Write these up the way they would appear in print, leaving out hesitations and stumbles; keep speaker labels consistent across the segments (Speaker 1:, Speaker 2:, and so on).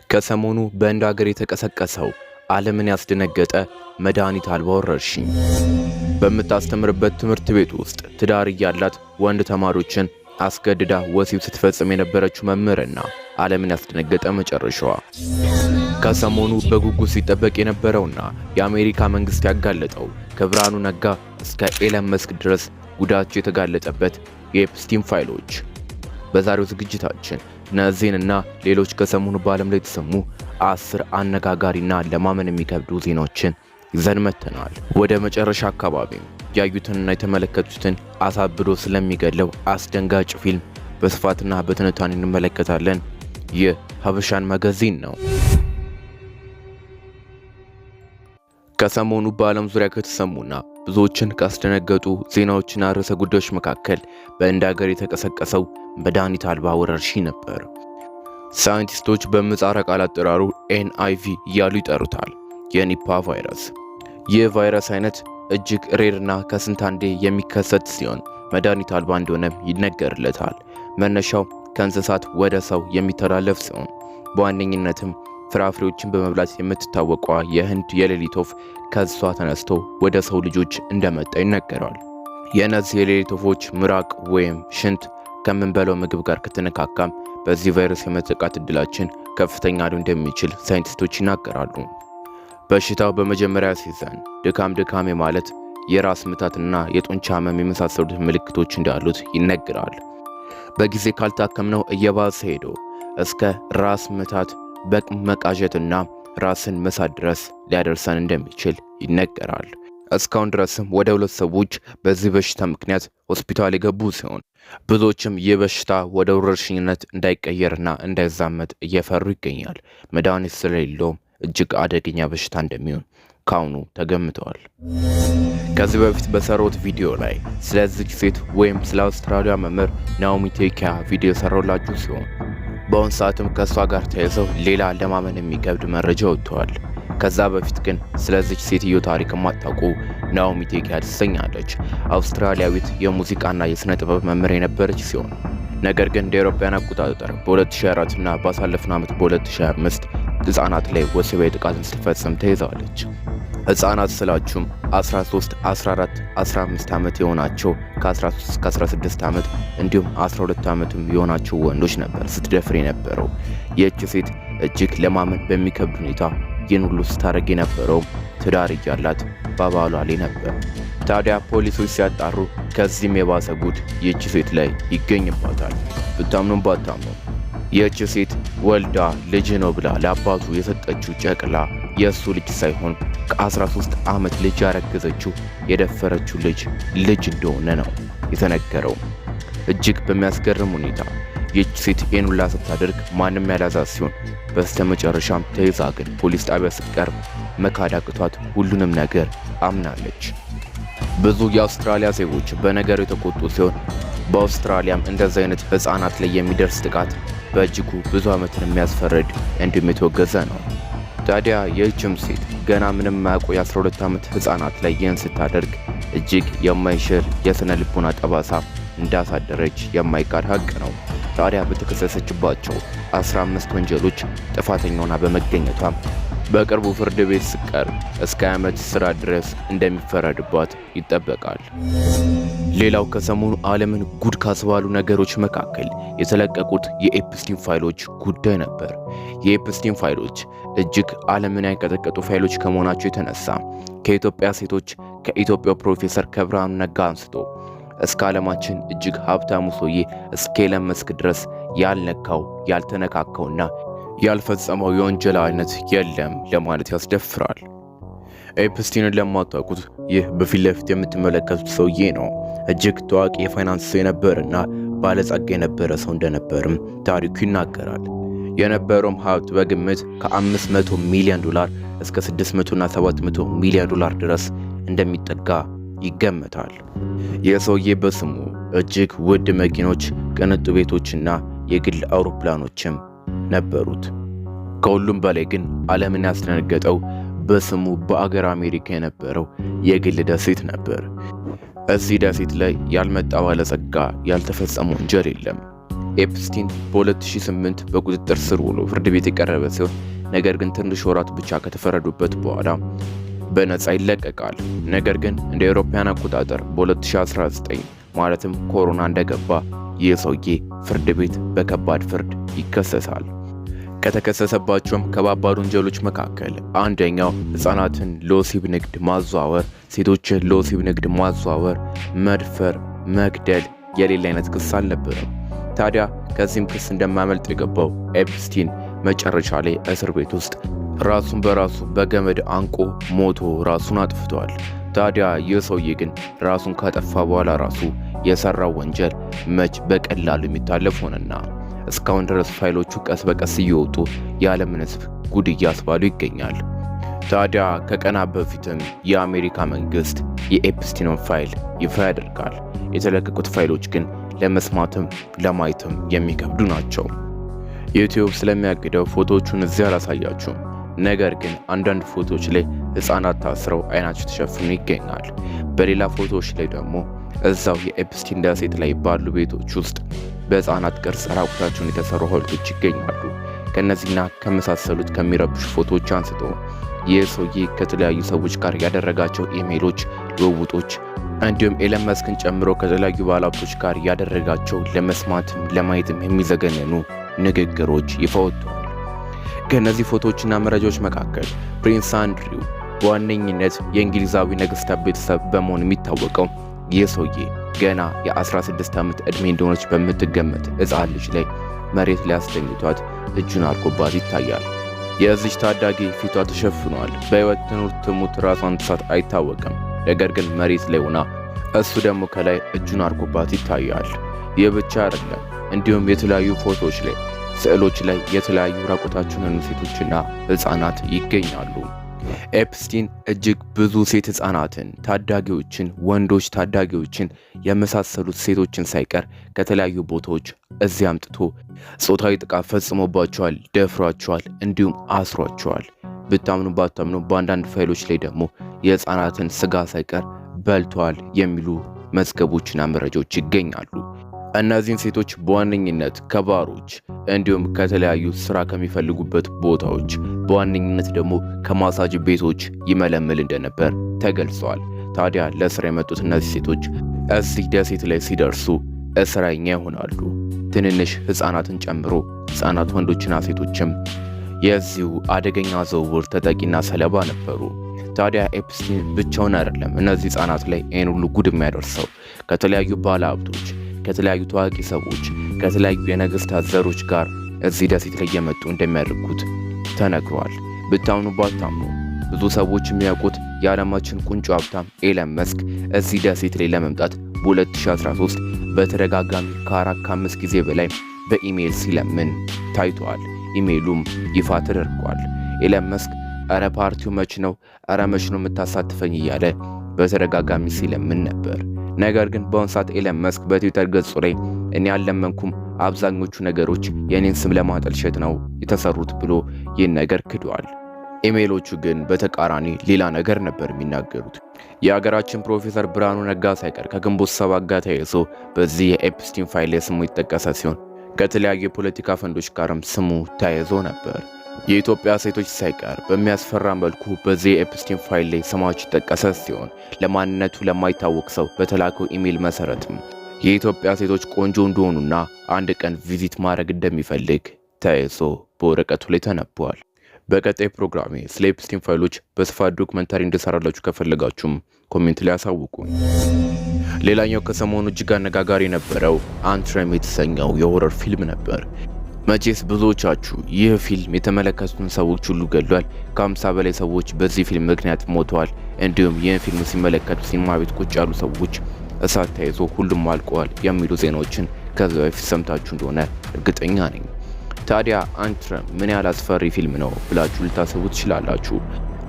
Speaker 1: ከሰሞኑ በህንድ ሀገር የተቀሰቀሰው ዓለምን ያስደነገጠ መድኃኒት አልባ ወረርሽኝ፣ በምታስተምርበት ትምህርት ቤት ውስጥ ትዳር እያላት ወንድ ተማሪዎችን አስገድዳ ወሲብ ስትፈጽም የነበረችው መምህርና ዓለምን ያስደነገጠ መጨረሻዋ፣ ከሰሞኑ በጉጉት ሲጠበቅ የነበረውና የአሜሪካ መንግስት ያጋለጠው ከብርሃኑ ነጋ እስከ ኤለን መስክ ድረስ ጉዳቸው የተጋለጠበት የኤፕስቲን ፋይሎች። በዛሬው ዝግጅታችን እነዚህንና ሌሎች ከሰሞኑ በዓለም ላይ የተሰሙ 10 አነጋጋሪና ለማመን የሚከብዱ ዜናዎችን ይዘን መጥተናል። ወደ መጨረሻ አካባቢም ያዩትንና የተመለከቱትን አሳብዶ ስለሚገድለው አስደንጋጭ ፊልም በስፋትና በትንታኔ እንመለከታለን። ይህ ሀበሻን magazine ነው። ከሰሞኑ በዓለም ዙሪያ ከተሰሙና ብዙዎችን ካስደነገጡ ዜናዎችና ርዕሰ ጉዳዮች መካከል በህንድ ሀገር የተቀሰቀሰው መድኃኒት አልባ ወረርሽኝ ነበር። ሳይንቲስቶች በምህጻረ ቃል አጠራሩ NIV እያሉ ይጠሩታል፣ የኒፓ ቫይረስ። ይህ ቫይረስ አይነት እጅግ rare ና ከስንት አንዴ የሚከሰት ሲሆን መድኃኒት አልባ እንደሆነም ይነገርለታል። መነሻው ከእንስሳት ወደ ሰው የሚተላለፍ ሲሆን በዋነኝነትም ፍራፍሬዎችን በመብላት የምትታወቋ የህንድ የሌሊት ወፍ ከሷ ተነስቶ ወደ ሰው ልጆች እንደመጣ ይነገራል። የእነዚህ የሌሊት ወፎች ምራቅ ወይም ሽንት ከምንበላው ምግብ ጋር ከተነካካም በዚህ ቫይረስ የመጠቃት እድላችን ከፍተኛ ሊሆን እንደሚችል ሳይንቲስቶች ይናገራሉ። በሽታው በመጀመሪያ ሲይዘን ድካም ድካም የማለት፣ የራስ ምታትና የጡንቻ ህመም የመሳሰሉት ምልክቶች እንዳሉት ይነገራል። በጊዜ ካልታከምነው እየባሰ ሄዶ እስከ ራስ ምታት፣ መቃዠትና ራስን መሳት ድረስ ሊያደርሰን እንደሚችል ይነገራል። እስካሁን ድረስም ወደ ሁለት ሰዎች በዚህ በሽታ ምክንያት ሆስፒታል የገቡ ሲሆን ብዙዎችም ይህ በሽታ ወደ ወረርሽኝነት እንዳይቀየርና እንዳይዛመት እየፈሩ ይገኛል። መድኃኒት ስለሌለውም እጅግ አደገኛ በሽታ እንደሚሆን ካሁኑ ተገምተዋል። ከዚህ በፊት በሰራሁት ቪዲዮ ላይ ስለዚች ሴት ወይም ስለ አውስትራሊያ መምህር ናኦሚ ቴኪያ ቪዲዮ የሰራሁላችሁ ሲሆን በአሁን ሰዓትም ከእሷ ጋር ተያይዘው ሌላ ለማመን የሚከብድ መረጃ ወጥተዋል። ከዛ በፊት ግን ስለዚች ሴትዮ ታሪክ የማታውቁ፣ ናኦሚ ቴኪያ ትሰኛለች። አውስትራሊያዊት የሙዚቃና የስነ ጥበብ መምህር የነበረች ሲሆን ነገር ግን እንደ አውሮፓውያን አቆጣጠር በ2004 እና ባሳለፍነው ዓመት በ2025 ህጻናት ላይ ወሲባዊ ጥቃትን ስትፈጽም ተይዛለች። ህጻናት ስላችሁም 13፣ 14፣ 15 ዓመት የሆናቸው፣ ከ13 እስከ 16 ዓመት እንዲሁም 12 ዓመትም የሆናቸው ወንዶች ነበር ስትደፍር የነበረው። ይህች ሴት እጅግ ለማመን በሚከብድ ሁኔታ ይህን ሁሉ ስታደርግ የነበረው ትዳር እያላት በባሏ ላይ ነበር። ታዲያ ፖሊሶች ሲያጣሩ ከዚህም የባሰ ጉድ ይህች ሴት ላይ ይገኝባታል። ብታምኑም ባታምኑም ይህች ሴት ወልዳ ልጅ ነው ብላ ለአባቱ የሰጠችው ጨቅላ የእሱ ልጅ ሳይሆን ከ13 ዓመት ልጅ ያረገዘችው የደፈረችው ልጅ ልጅ እንደሆነ ነው የተነገረው። እጅግ በሚያስገርም ሁኔታ ይህች ሴት ይህን ሁላ ስታደርግ ማንም ያላዛት ሲሆን በስተመጨረሻም ተይዛ ግን ፖሊስ ጣቢያ ስትቀርብ መካድ አቅቷት ሁሉንም ነገር አምናለች። ብዙ የአውስትራሊያ ዜጎች በነገሩ የተቆጡ ሲሆን በአውስትራሊያም እንደዚህ አይነት ህፃናት ላይ የሚደርስ ጥቃት በእጅጉ ብዙ ዓመትን የሚያስፈርድ እንዲሁም የተወገዘ ነው። ታዲያ ይህችም ሴት ገና ምንም የማያውቁ የ12 ዓመት ህፃናት ላይ ይህን ስታደርግ እጅግ የማይሽር የስነ ልቦና ጠባሳ እንዳሳደረች የማይካድ ሀቅ ነው። ታዲያ በተከሰሰችባቸው 15 ወንጀሎች ጥፋተኛ ሆና በመገኘቷ በቅርቡ ፍርድ ቤት ስትቀርብ እስከ ዓመት እስራት ድረስ እንደሚፈረድባት ይጠበቃል። ሌላው ከሰሞኑ ዓለምን ጉድ ካስባሉ ነገሮች መካከል የተለቀቁት የኤፕስቲን ፋይሎች ጉዳይ ነበር። የኤፕስቲን ፋይሎች እጅግ ዓለምን ያንቀጠቀጡ ፋይሎች ከመሆናቸው የተነሳ ከኢትዮጵያ ሴቶች፣ ከኢትዮጵያው ፕሮፌሰር ከብርሃኑ ነጋ አንስቶ እስከ ዓለማችን እጅግ ሀብታሙ ሰውዬ እስከ ኤለን መስክ ድረስ ያልነካው፣ ያልተነካካውና ያልፈጸመው የወንጀል አይነት የለም ለማለት ያስደፍራል። ኤፕስቲንን ለማታውቁት ይህ በፊት ለፊት የምትመለከቱት ሰውዬ ነው። እጅግ ታዋቂ የፋይናንስ ሰው የነበረና ባለጸጋ የነበረ ሰው እንደነበርም ታሪኩ ይናገራል። የነበረውም ሀብት በግምት ከ500 ሚሊዮን ዶላር እስከ 600 እና 700 ሚሊዮን ዶላር ድረስ እንደሚጠጋ ይገመታል። ይህ ሰውዬ በስሙ እጅግ ውድ መኪኖች፣ ቅንጡ ቤቶችና የግል አውሮፕላኖችም ነበሩት። ከሁሉም በላይ ግን ዓለምን ያስደነገጠው በስሙ በአገር አሜሪካ የነበረው የግል ደሴት ነበር። እዚህ ደሴት ላይ ያልመጣ ባለጸጋ፣ ያልተፈጸመ ወንጀል የለም። ኤፕስቲን በ2008 በቁጥጥር ስር ውሎ ፍርድ ቤት የቀረበ ሲሆን ነገር ግን ትንሽ ወራት ብቻ ከተፈረዱበት በኋላ በነፃ ይለቀቃል። ነገር ግን እንደ አውሮፓውያን አቆጣጠር በ2019 ማለትም ኮሮና እንደገባ ይህ ሰውዬ ፍርድ ቤት በከባድ ፍርድ ይከሰሳል። ከተከሰሰባቸውም ከባባድ ወንጀሎች መካከል አንደኛው ሕፃናትን ለወሲብ ንግድ ማዘዋወር፣ ሴቶችን ለወሲብ ንግድ ማዘዋወር፣ መድፈር፣ መግደል የሌለ አይነት ክስ አልነበረም። ታዲያ ከዚህም ክስ እንደማያመልጥ የገባው ኤፕስቲን መጨረሻ ላይ እስር ቤት ውስጥ ራሱን በራሱ በገመድ አንቆ ሞቶ ራሱን አጥፍቷል። ታዲያ ይህ ሰውዬ ግን ራሱን ካጠፋ በኋላ ራሱ የሰራው ወንጀል መች በቀላሉ የሚታለፍ ሆነና እስካሁን ድረስ ፋይሎቹ ቀስ በቀስ እየወጡ የዓለምን ሕዝብ ጉድ እያስባሉ ይገኛል። ታዲያ ከቀናት በፊትም የአሜሪካ መንግስት የኤፕስቲንን ፋይል ይፋ ያደርጋል። የተለቀቁት ፋይሎች ግን ለመስማትም ለማየትም የሚከብዱ ናቸው። ዩቲዩብ ስለሚያግደው ፎቶዎቹን እዚህ አላሳያችሁም። ነገር ግን አንዳንድ ፎቶዎች ላይ ህፃናት ታስረው አይናቸው ተሸፍኖ ይገኛል። በሌላ ፎቶዎች ላይ ደግሞ እዛው የኤፕስቲን ደሴት ላይ ባሉ ቤቶች ውስጥ በህፃናት ቅርጽ ራቁታቸውን የተሰሩ ሐውልቶች ይገኛሉ። ከእነዚህና ከመሳሰሉት ከሚረብሹ ፎቶዎች አንስቶ ይህ ሰውዬ ከተለያዩ ሰዎች ጋር ያደረጋቸው ኢሜይሎች ልውውጦች፣ እንዲሁም ኤለን መስክን ጨምሮ ከተለያዩ ባለሀብቶች ጋር ያደረጋቸው ለመስማትም ለማየትም የሚዘገንኑ ንግግሮች ይፋ ወጥተዋል። ከእነዚህ ፎቶዎችና መረጃዎች መካከል ፕሪንስ አንድሪው በዋነኝነት የእንግሊዛዊ ነገስታት ቤተሰብ በመሆን የሚታወቀው ይህ ሰውዬ ገና የ16 ዓመት ዕድሜ እንደሆነች በምትገመት ሕፃን ልጅ ላይ መሬት ላይ አስተኝቷት እጁን አድርጎባት ይታያል። የዚች ታዳጊ ፊቷ ተሸፍኗል። በሕይወት ትኑር ትሙት ራሷን ትሳት አይታወቅም። ነገር ግን መሬት ላይ ሆና እሱ ደግሞ ከላይ እጁን አድርጎባት ይታያል። ይህ ብቻ አይደለም። እንዲሁም የተለያዩ ፎቶዎች ላይ፣ ስዕሎች ላይ የተለያዩ ራቁታቸውን የሆኑ ሴቶችና ሕፃናት ይገኛሉ። ኤፕስቲን እጅግ ብዙ ሴት ሕፃናትን፣ ታዳጊዎችን፣ ወንዶች ታዳጊዎችን የመሳሰሉት ሴቶችን ሳይቀር ከተለያዩ ቦታዎች እዚህ አምጥቶ ጾታዊ ጥቃት ፈጽሞባቸዋል፣ ደፍሯቸዋል፣ እንዲሁም አስሯቸዋል። ብታምኑ ባታምኑ በአንዳንድ ፋይሎች ላይ ደግሞ የሕፃናትን ስጋ ሳይቀር በልተዋል የሚሉ መዝገቦችና መረጃዎች ይገኛሉ። እነዚህን ሴቶች በዋነኝነት ከባሮች እንዲሁም ከተለያዩ ስራ ከሚፈልጉበት ቦታዎች፣ በዋነኝነት ደግሞ ከማሳጅ ቤቶች ይመለምል እንደነበር ተገልጿል። ታዲያ ለስራ የመጡት እነዚህ ሴቶች እዚህ ደሴት ላይ ሲደርሱ እስረኛ ይሆናሉ። ትንንሽ ህፃናትን ጨምሮ ህፃናት ወንዶችና ሴቶችም የዚሁ አደገኛ ዝውውር ተጠቂና ሰለባ ነበሩ። ታዲያ ኤፕስቲን ብቻውን አይደለም እነዚህ ህፃናት ላይ ይህን ሁሉ ጉድ የሚያደርሰው። ከተለያዩ ባለሀብቶች፣ ከተለያዩ ታዋቂ ሰዎች፣ ከተለያዩ የነገስታት ዘሮች ጋር እዚህ ደሴት ላይ የመጡ እንደሚያደርጉት ተነግሯል። ብታምኑ ባታምኑ ብዙ ሰዎች የሚያውቁት የዓለማችን ቁንጮ ሀብታም ኤለን መስክ እዚህ ደሴት ላይ ለመምጣት በ2013 በተደጋጋሚ ከአራት ከአምስት ጊዜ በላይ በኢሜይል ሲለምን ታይቷል። ኢሜይሉም ይፋ ተደርጓል። ኤለን መስክ እረ ፓርቲው መች ነው፣ እረ መች ነው የምታሳትፈኝ እያለ በተደጋጋሚ ሲለምን ነበር። ነገር ግን በአሁን ሰዓት ኤለን መስክ በትዊተር ገጹ ላይ እኔ አልለመንኩም፣ አብዛኞቹ ነገሮች የእኔን ስም ለማጠልሸት ነው የተሰሩት ብሎ ይህን ነገር ክዷል። ኢሜይሎቹ ግን በተቃራኒ ሌላ ነገር ነበር የሚናገሩት። የሀገራችን ፕሮፌሰር ብርሃኑ ነጋ ሳይቀር ከግንቦት ሰባት ጋር ተያይዞ በዚህ የኤፕስቲን ፋይል ላይ ስሙ የተጠቀሰ ሲሆን ከተለያዩ የፖለቲካ ፈንዶች ጋርም ስሙ ተያይዞ ነበር። የኢትዮጵያ ሴቶች ሳይቀር በሚያስፈራ መልኩ በዚህ የኤፕስቲን ፋይል ላይ ስማቸው የተጠቀሰ ሲሆን ለማንነቱ ለማይታወቅ ሰው በተላከው ኢሜይል መሰረትም የኢትዮጵያ ሴቶች ቆንጆ እንደሆኑና አንድ ቀን visit ማድረግ እንደሚፈልግ ተያይዞ በወረቀቱ ላይ ተነቧል። በቀጣይ ፕሮግራሜ ስለ ኤፕስቲን ፋይሎች በስፋት documentary እንድሰራላችሁ ከፈለጋችሁም comment ላይ አሳውቁኝ። ሌላኛው ከሰሞኑ እጅግ አነጋጋሪ የነበረው አንትረም የተሰኘው የ horror ፊልም ነበር። መቼስ ብዙዎቻችሁ ይህ ፊልም የተመለከቱትን ሰዎች ሁሉ ገድሏል፣ ከ50 በላይ ሰዎች በዚህ ፊልም ምክንያት ሞተዋል፣ እንዲሁም ይህን ፊልም ሲመለከቱ ሲኒማ ቤት ቁጭ ያሉ ሰዎች እሳት ተይዞ ሁሉም አልቀዋል የሚሉ ዜናዎችን ከዚህ በፊት ሰምታችሁ እንደሆነ እርግጠኛ ነኝ። ታዲያ አንትረም ምን ያህል አስፈሪ ፊልም ነው ብላችሁ ልታስቡ ትችላላችሁ።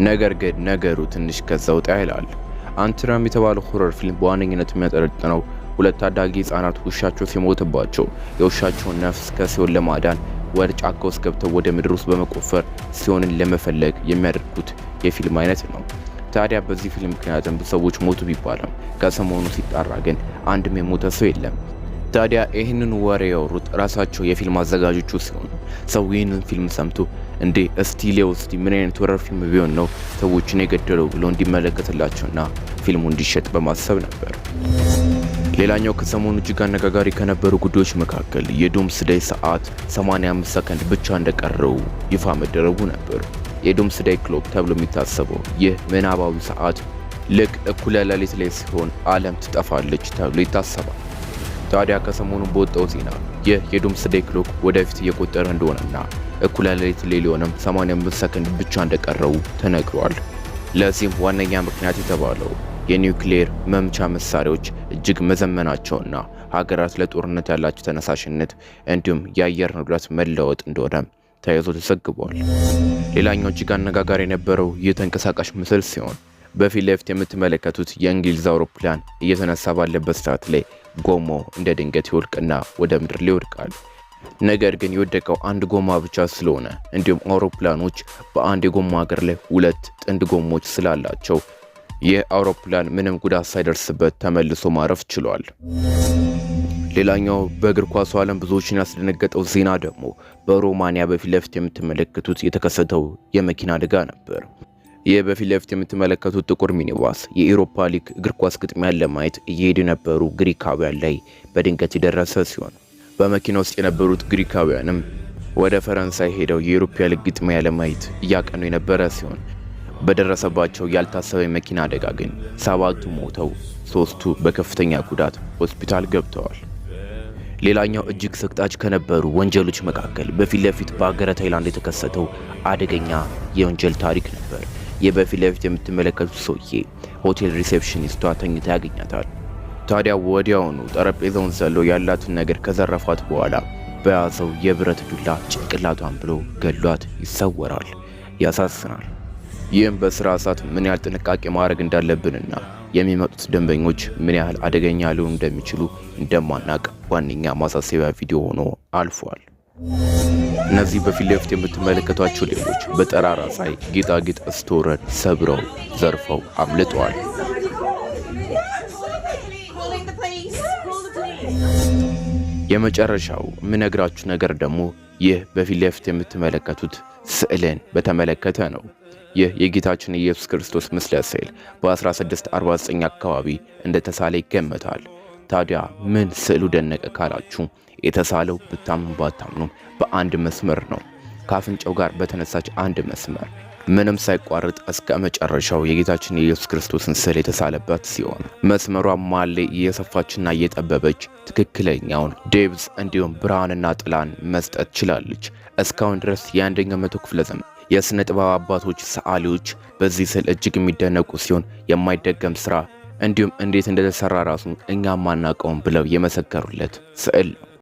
Speaker 1: ነገር ግን ነገሩ ትንሽ ከዛ ወጣ ይላል። አንትረም የተባለው horror ፊልም በዋነኝነት የሚያጠነጥነው ሁለት ታዳጊ ህጻናት ውሻቸው ሲሞትባቸው የውሻቸውን ነፍስ ከሲኦል ለማዳን ወደ ጫካ ውስጥ ገብተው ወደ ምድር ውስጥ በመቆፈር ሲኦልን ለመፈለግ የሚያደርጉት የፊልም አይነት ነው። ታዲያ በዚህ ፊልም ምክንያትም ብዙ ሰዎች ሞቱ ቢባልም ከሰሞኑ ሲጣራ ግን አንድም የሞተ ሰው የለም። ታዲያ ይህንን ወሬ ያወሩት ራሳቸው የፊልም አዘጋጆቹ ሲሆኑ፣ ሰው ይህንን ፊልም ሰምቶ እንዴ እስቲ ሌው እስቲ ምን አይነት horror ፊልም ቢሆን ነው ሰዎችን የገደለው ብሎ እንዲመለከትላቸውና ፊልሙ እንዲሸጥ በማሰብ ነበር። ሌላኛው ከሰሞኑ እጅግ አነጋጋሪ ከነበሩ ጉዳዮች መካከል የ Doomsday ሰዓት 85 ሰከንድ ብቻ እንደቀረው ይፋ መደረጉ ነበር። የ Doomsday Clock ተብሎ የሚታሰበው ይህ ምናባዊ ሰዓት ልክ እኩለ ሌሊት ላይ ሲሆን ዓለም ትጠፋለች ተብሎ ይታሰባል። ታዲያ ከሰሞኑ በወጣው ዜና ይህ የ Doomsday Clock ወደፊት እየቆጠረ እንደሆነና እኩለ ሌሊት ላይ ሊሆንም 85 ሰከንድ ብቻ እንደቀረው ተነግሯል። ለዚህም ዋነኛ ምክንያት የተባለው የኒውክሌር መምቻ መሳሪያዎች እጅግ መዘመናቸውና ሀገራት ለጦርነት ያላቸው ተነሳሽነት እንዲሁም የአየር ንብረት መለወጥ እንደሆነ ተያይዞ ተዘግቧል። ሌላኛው እጅግ አነጋጋሪ የነበረው ይህ ተንቀሳቃሽ ምስል ሲሆን፣ በፊት ለፊት የምትመለከቱት የእንግሊዝ አውሮፕላን እየተነሳ ባለበት ሰዓት ላይ ጎማው እንደ ድንገት ይወልቅና ወደ ምድር ላይ ይወድቃል። ነገር ግን የወደቀው አንድ ጎማ ብቻ ስለሆነ፣ እንዲሁም አውሮፕላኖች በአንድ የጎማ እግር ላይ ሁለት ጥንድ ጎሞች ስላላቸው፣ ይህ አውሮፕላን ምንም ጉዳት ሳይደርስበት ተመልሶ ማረፍ ችሏል። ሌላኛው በእግር ኳሱ ዓለም ብዙዎችን ያስደነገጠው ዜና ደግሞ በሮማንያ በፊት ለፊት የምትመለከቱት የተከሰተው የመኪና አደጋ ነበር። ይህ በፊት ለፊት የምትመለከቱት ጥቁር ሚኒባስ የኢሮፓ ሊግ እግር ኳስ ግጥሚያን ለማየት እየሄዱ የነበሩ ግሪካውያን ላይ በድንገት የደረሰ ሲሆን፣ በመኪና ውስጥ የነበሩት ግሪካውያንም ወደ ፈረንሳይ ሄደው የኢሮፓ ሊግ ግጥሚያ ለማየት እያቀኑ የነበረ ሲሆን፣ በደረሰባቸው ያልታሰበ የመኪና አደጋ ግን ሰባቱ ሞተው ሶስቱ በከፍተኛ ጉዳት ሆስፒታል ገብተዋል። ሌላኛው እጅግ ሰቅጣጭ ከነበሩ ወንጀሎች መካከል በፊት ለፊት በሀገረ ታይላንድ የተከሰተው አደገኛ የወንጀል ታሪክ ነበር። ይህ በፊት ለፊት የምትመለከቱት ሰውዬ ሆቴል receptionist ቷ ተኝታ ያገኛታል። ታዲያ ወዲያውኑ ጠረጴዛውን ዘሎ ያላትን ነገር ከዘረፋት በኋላ በያዘው የብረት ዱላ ጭንቅላቷን ብሎ ገሏት ይሰወራል። ያሳዝናል። ይህም በስራ ሰዓት ምን ያህል ጥንቃቄ ማድረግ እንዳለብንና የሚመጡት ደንበኞች ምን ያህል አደገኛ ሊሆኑ እንደሚችሉ እንደማናቅ ዋነኛ ማሳሰቢያ ቪዲዮ ሆኖ አልፏል። እነዚህ በፊት ለፊት የምትመለከቷቸው ሌቦች በጠራራ ፀሐይ ጌጣጌጥ store ን ሰብረው ዘርፈው አምልጠዋል።
Speaker 2: Calling the police. Call the police.
Speaker 1: የመጨረሻው የምነግራችሁ ነገር ደግሞ ይህ በፊት ለፊት የምትመለከቱት ስዕልን በተመለከተ ነው። ይህ የጌታችን ኢየሱስ ክርስቶስ ምስለ ስዕል በ1649 አካባቢ እንደተሳለ ይገመታል። ታዲያ ምን ስዕሉ ደነቀ ካላችሁ፣ የተሳለው ብታምኑ ባታምኑም በአንድ መስመር ነው። ከአፍንጫው ጋር በተነሳች አንድ መስመር ምንም ሳይቋረጥ እስከ መጨረሻው የጌታችን የኢየሱስ ክርስቶስን ስዕል የተሳለበት ሲሆን፣ መስመሯ መሃል ላይ እየሰፋችና እየጠበበች ትክክለኛውን depth እንዲሁም ብርሃንና ጥላን መስጠት ችላለች። እስካሁን ድረስ የአንደኛው መቶ ክፍለ ዘመን የስነ ጥበብ አባቶች ሰዓሊዎች በዚህ ስዕል እጅግ የሚደነቁ ሲሆን፣ የማይደገም ስራ እንዲሁም እንዴት እንደተሰራ ራሱ እኛም አናውቀውም ብለው የመሰከሩለት ስዕል ነው።